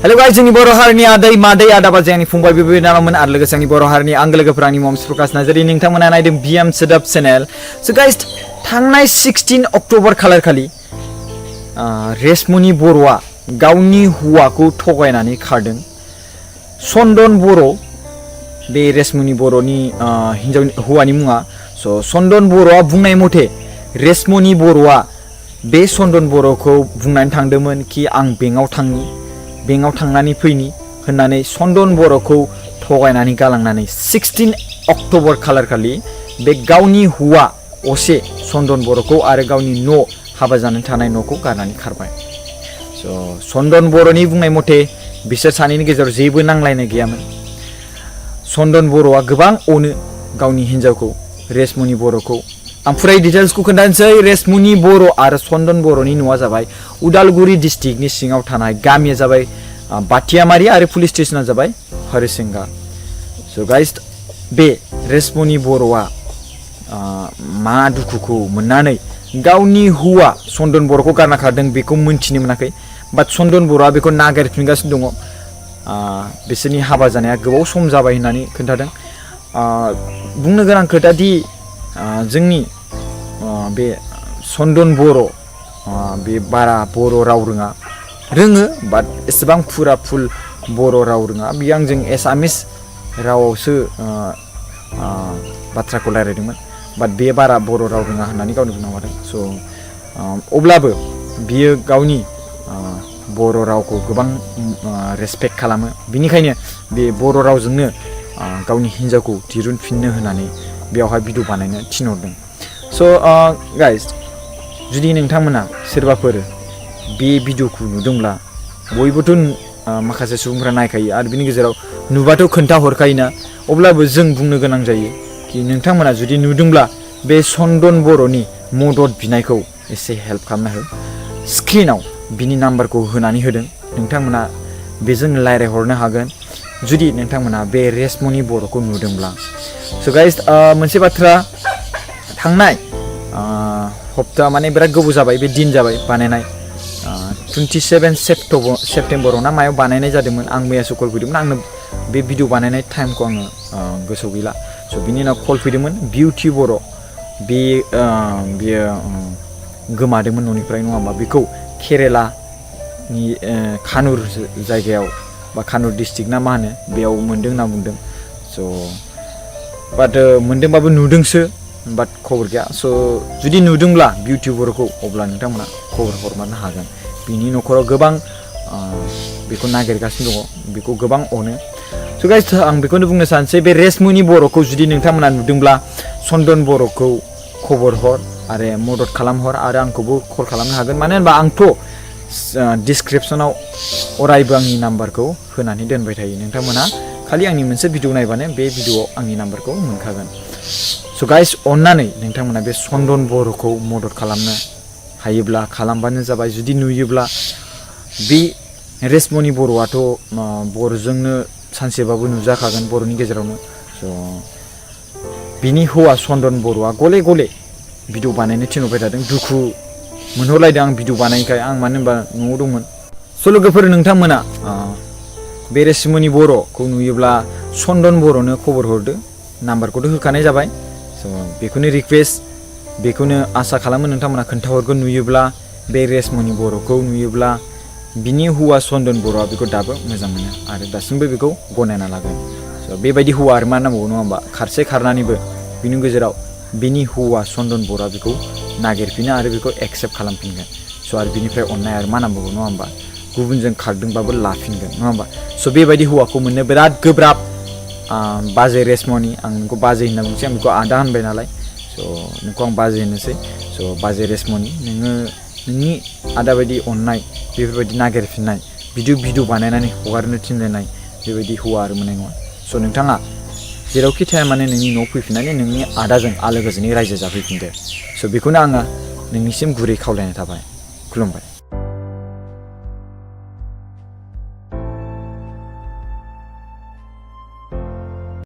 Hello guys, जोंनि बर' हारिनि आदै मादै आदा बाजै आंनि फंबाय बिनानावमोन आरो लोगोसे आंनि बर' हारिनि आंगो लोगोफोर आंनि मम्स प्रकाश नार्जारी नोंथांमोना नायदों बिएम सोदोब चेनेल। So guys, थांनाय 16 अक्ट'बर खालार खालि रेसमनि बर'आ गावनि हौवाखौ थगायनानै खारदों। चन्दन बर' बे रेसमनि बर'नि हिन्जाव हौवानि मुङा। So चन्दन बर'आ बुंनाय मथे रेसमनि बर'आ बे चन्दन बर'खौ बुंनानै थांदोंमोन कि आं बेंकआव थांनानै फैनि होननानै चन्दन बर'खौ थगायनानै गालांनानै 16 अक्ट'बर खालार खालि बे गावनि हौवा असे चन्दन बर'खौ आरो गावनि न' हाबा जानानै थानाय न'खौ गारनानै खारबाय। स' चन्दन बर'नि बुंनाय मथे बिसोर सानैनि गेजेराव जेबो नांलायनाय गैयामोन। चन्दन बर'आ गोबां अनो गावनि हिन्जावखौ रेसमनि बर'खौ। आं फुराय डिटेल्सखौ खोन्थानोसै। रेसमनि बर' आरो चन्दन बर'नि न'आ जाबाय उदालगुरि डिस्ट्रिक्टनि सिङाव थानाय गामिया जाबाय बाथियामारि आरो पुलिस स्टेशना जाबाय हरिसिंगा। स' गाइस बे रेसमनि बर'आ मा दुखुखौ मोननानै गावनि हौवा चन्दन बर'खौ गारना खारदों बेखौ मोनथिनो मोनाखै। बाट चन्दन बर'आ बेखौ नागिरफिनगासिनो दङ। बिसोरनि हाबा जानाया गोबाव सम जाबाय होननानै खोन्थादों। बुंनो गोनां खोथा दि जोंनि बे चन्दन बर' बे बारा बर' राव रोङो बाट एसेबां फुरा फुल बर' राव रोङा। बियो आंजों एसामिस रावावसो बाथ्राखौ रायलायदोंमोन बाट बे बारा बर' राव रोङा होननानै गावनो बुंना हरदों। स' अब्लाबो बियो गावनि बर' रावखौ गोबां रेसपेक्ट खालामो। बिनिखायनो बे बर' रावजोंनो गावनि हिन्जावखौ दिरुनफिननो होननानै बेयावहाय भिडिअ बानायनो थिनहरदों। स' गाइस जुदि नोंथांमोना सोरबाफोर बे भिडिअखौ नुदोंब्ला बयबोथ' माखासे सुबुंफ्रा नायखायो आरो बिनि गेजेराव नुबाथ' खोन्थाहरखायोना। अब्लाबो जों बुंनो गोनां जायो कि नोंथांमोना जुदि नुदोंब्ला बे चन्दन बर'नि मदद बिनायखौ एसे हेल्प खालामना हो। स्क्रिनाव बिनि नाम्बारखौ होनानै होदों। नोंथांमोना बेजों रायज्लायहरनो हागोन जुदि नोंथांमोना बे रेसमनि बर'खौ नुदोंब्ला। स' गाइस मोनसे बाथ्रा, थांनाय हप्ता माने बिराद गोबाव जाबाय बे दिन जाबाय बानायनाय। 27 सेप्तेम्बराव ना मायाव बानायनाय जादोंमोन। आं मैयासो कल फैदोंमोन। आंनो बे भिडिअ बानायनाय टाइमखौ आङो गोसोआव गैला। स' बिनि उनाव कल फैदोंमोन बिउटि बर' बियो गोमादोंमोन न'निफ्राय नङा होमबा। बेखौ केरेलानि कानुर जायगायाव बा कानुर डिस्ट्रिक्ट ना मा होनो बेयाव मोन्दों होनना बुंदों। स' बाट मोन्दोंबाबो नुदोंसो बाट खबर गैया। स' जुदि नुदोंब्ला बिउटि बर'खौ अब्ला नोंथांमोना खबर हरमारनो हागोन। बिनि न'खराव गोबां बेखौ नागिरगासिनो दङ, बेखौ गोबां अनो। स' गाइस आं बेखौनो बुंनो सानसै बे रेसमनि बर'खौ जुदि नोंथांमोना नुदोंब्ला चन्दन बर'खौ खबर हर आरो मदद खालामहर आरो आंखौबो कल खालामनो हागोन। मानो होनबा आंथ' डिसक्रिपसनाव अरायबो आंनि नाम्बारखौ होनानै दोनबाय थायो। नोंथांमोना खालि आंनि मोनसे भिडिअ नायबानो बे भिडिअआव आंनि नाम्बारखौ मोनखागोन। स' गाइस अननानै नोंथांमोना बे चन्दन बर'खौ मदद खालामनो हायोब्ला खालामबानो जाबाय। जुदि नुयोब्ला बे रेसमनि बर'आथ' बर'जोंनो सानसेबाबो नुजाखागोन बर'नि गेजेरावनो। स' बिनि हौवा चन्दन बर'आ गले गले भिडिअ बानायनो थिनहरबाय थादों। दुखु मोनहरलायदों आं भिडिअ बानायखाय। आं मानो होनबा न'आव दंमोन। स' लोगोफोर नोंथांमोना बे रेसमनि बर'खौ नुयोब्ला चन्दन बर'नो खबर हरदो। नाम्बारखौथ' होखानाय जाबाय। स' बेखौनो रिकुवेस्ट, बेखौनो आसा खालामो नोंथांमोना खोन्थाहरगोन नुयोब्ला। बे रेसमनि बर'खौ नुयोब्ला बिनि हौवा चन्दन बर'आ बेखौ दाबो मोजां मोनो आरो दासिमबो बेखौ गनायना लागोन। स' बेबायदि हौवा आरो मा नांबावगौ नङा होमबा। खारनानैबो बिनि गेजेराव बिनि हौवा चन्दन बर'आ बेखौ नागिरफिनो आरो बेखौ एक्सेप्ट खालामफिनगोन। स' आरो बिनिफ्राय अननाय आरो मा नांबावगौ नङा होमबा। गुबुनजों खारदोंबाबो लाफिनगोन नङा होमबा। स' बेबायदि हौवाखौ मोननो बिराद गोब्राब। बाजै रेसमनि, आं नोंखौ बाजै होनना बुंसै, आं बेखौ आदा होनबाय नालाय। स' नोंखौ आं बाजै होनोसै। स' बाजै रेसमनि, नोङो नोंनि आदा बायदि अननाय, बेफोरबायदि नागिरफिननाय, भिडिअ बानायनानै हगारनो थिनलायनाय बेबायदि हौवा आरो मोननाय नङा। स' नोंथाङा जेरावखि थाया माने नोंनि न'आव फैफिननानै नोंनि आदाजों आलो गोजोनै रायजो जाफैफिनदो। स' बेखौनो आङो नोंनिसिम गुरै खावलायनाय थाबाय। खुलुमबाय।